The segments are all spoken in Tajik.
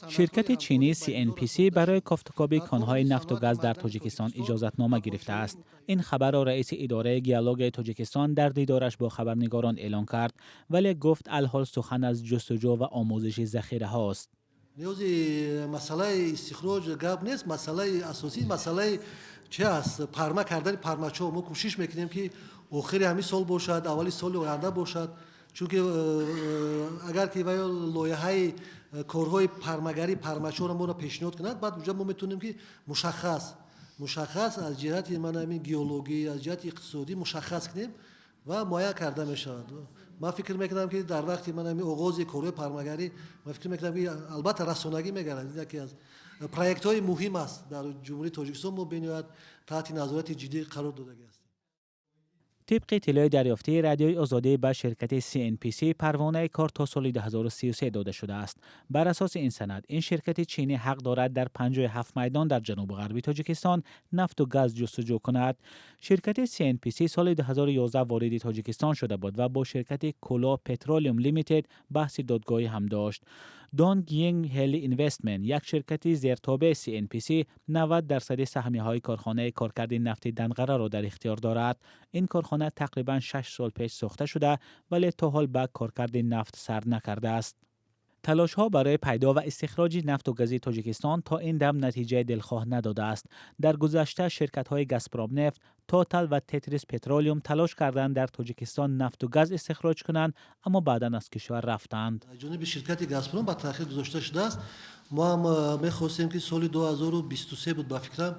Ширкати чинии CNPC барои кофтукоби конҳои нафту газ дар Тоҷикистон иҷозатнома гирифтааст. Ин хабарро раиси идораи геологияи Тоҷикистон дар дидораш бо хабарнигорон эълон кард, вале гуфт, алҳол сухан аз ҷустуҷӯ ва омӯзиши захираҳост. Ниёзи масъалаи истихроҷ гап нест. Масъалаи асосӣ масъалаи чи аст? Парма кардани пармачоҳ. Мо кӯшиш мекунем, ки охири ҳамин сол бошад, аввали соли оянда бошад, чунки агар ки вай лоиҳаи корҳои пармагарӣ пармачоҳро моро пешниҳод кунад, баъд уҷа мо метавонем, ки мушаххас аз ҷиҳати ман ҳамин геологӣ, аз ҷиҳати иқтисодӣ мушаххас кунем ва муайян карда мешавад. Ман фикр мекунам, ки дар вақти ман ҳамин оғози корҳои пармагарӣ, ман фикр мекунам, ки албатта расонагӣ мегардад. Ин яке аз проектҳои муҳим аст дар Ҷумҳурии Тоҷикистон, мо бениҳоят таҳти назорати ҷиддӣ қарор додагӣ ҳастем. Тибқи иттилои дарёфтии Радиои Озодӣ, ба ширкати CNPC парвонаи кор то соли 2033 дода шудааст. Бар асоси ин санад, ин ширкати чинӣ ҳақ дорад дар 57 майдон дар ҷанубу ғарби Тоҷикистон нафту газ ҷустуҷӯ кунад. Ширкати CNPC соли 2011 вориди Тоҷикистон шуда буд ва бо ширкати Кулоб Petroleum Limited баҳси додгоҳӣ ҳам дошт. Донг Йинг Хели Инвестмент, як ширкати зертобеи CNPC, 90 дарсади саҳмияҳои корхонаи коркарди нафти Данғараро дар ихтиёр дорад. Ин корхона тақрибан 6 сол пеш сохта шуда, вале то ҳол ба коркарди нафт сар накардааст. Талошҳо барои пайдо ва истихроҷи нафту гази Тоҷикистон то ин дам натиҷаи дилхоҳ надодааст. Дар гузашта ширкатҳои Газпромнефт, Тотал ва Тетрис Петролиум талош карданд дар Тоҷикистон нафту газ истихроҷ кунанд, аммо баъдан аз кишвар рафтанд. Ҷониби ширкати Газпром ба таъхир гузошта шудааст. Мо ҳам мехостем, ки соли 2023 буд, ба фикрам,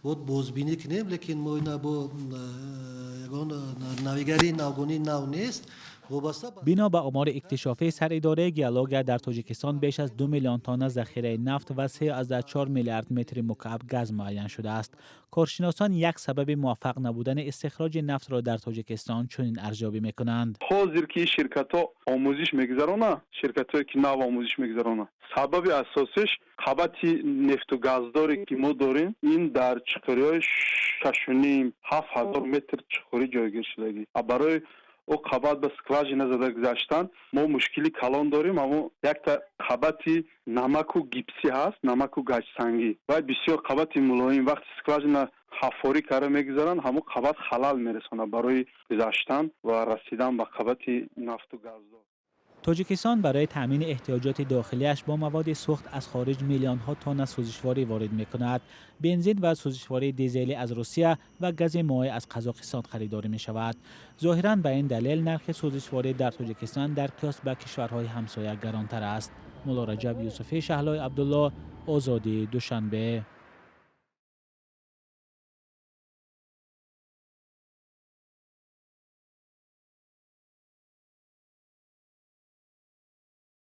бояд бозбинӣ кунем, лекин мо ина бо ягон навигарии навгонии нав нест. Бино ба омори иктишофии Саридораи геология, дар Тоҷикистон беш аз 2 миллион тонна захираи нафт ва 3,4 миллиард метри мукааб газ муайян шудааст. Коршиносон як сабаби муваффақ набудани истихроҷи нафтро дар Тоҷикистон чунин арзёбӣ мекунанд. Ҳозир ки ширкатҳо омӯзиш мегузаронанд, ширкатҳое ки нав омӯзиш мегузаронанд, сабаби асосиш қабати нефту газдоре ки мо дорем, ин дар чуқуриҳои 6,5-7 ҳазор метр чуқурӣ ҷойгир шудагӣ. Барои о қабат ба скважина зада гузаштан мо мушкили калон дорем. Аммо якта қабати намаку гипсӣ ҳаст, намаку гаҷсангӣ, вай бисёр қабати мулоим. Вақти скважина ҳафорӣ карда мегузаранд, ҳамон қабат халал мерасонад барои гузаштан ва расидан ба қабати нафту газдор. Тоҷикистон барои таъмини эҳтиёҷоти дохилиаш бо маводи сӯхт аз хориҷ миллионҳо тонна сӯзишворӣ ворид мекунад. Бензин ва сӯзишвории дизелӣ аз Русия ва гази моеъ аз Қазоқистон харидорӣ мешавад. Зоҳиран, ба ин далел нархи сӯзишворӣ дар Тоҷикистон дар қиёс ба кишварҳои ҳамсоя гаронтар аст. Мулло Раҷаб Юсуфӣ, Шаҳлои Абдулло, Озодӣ, Душанбе.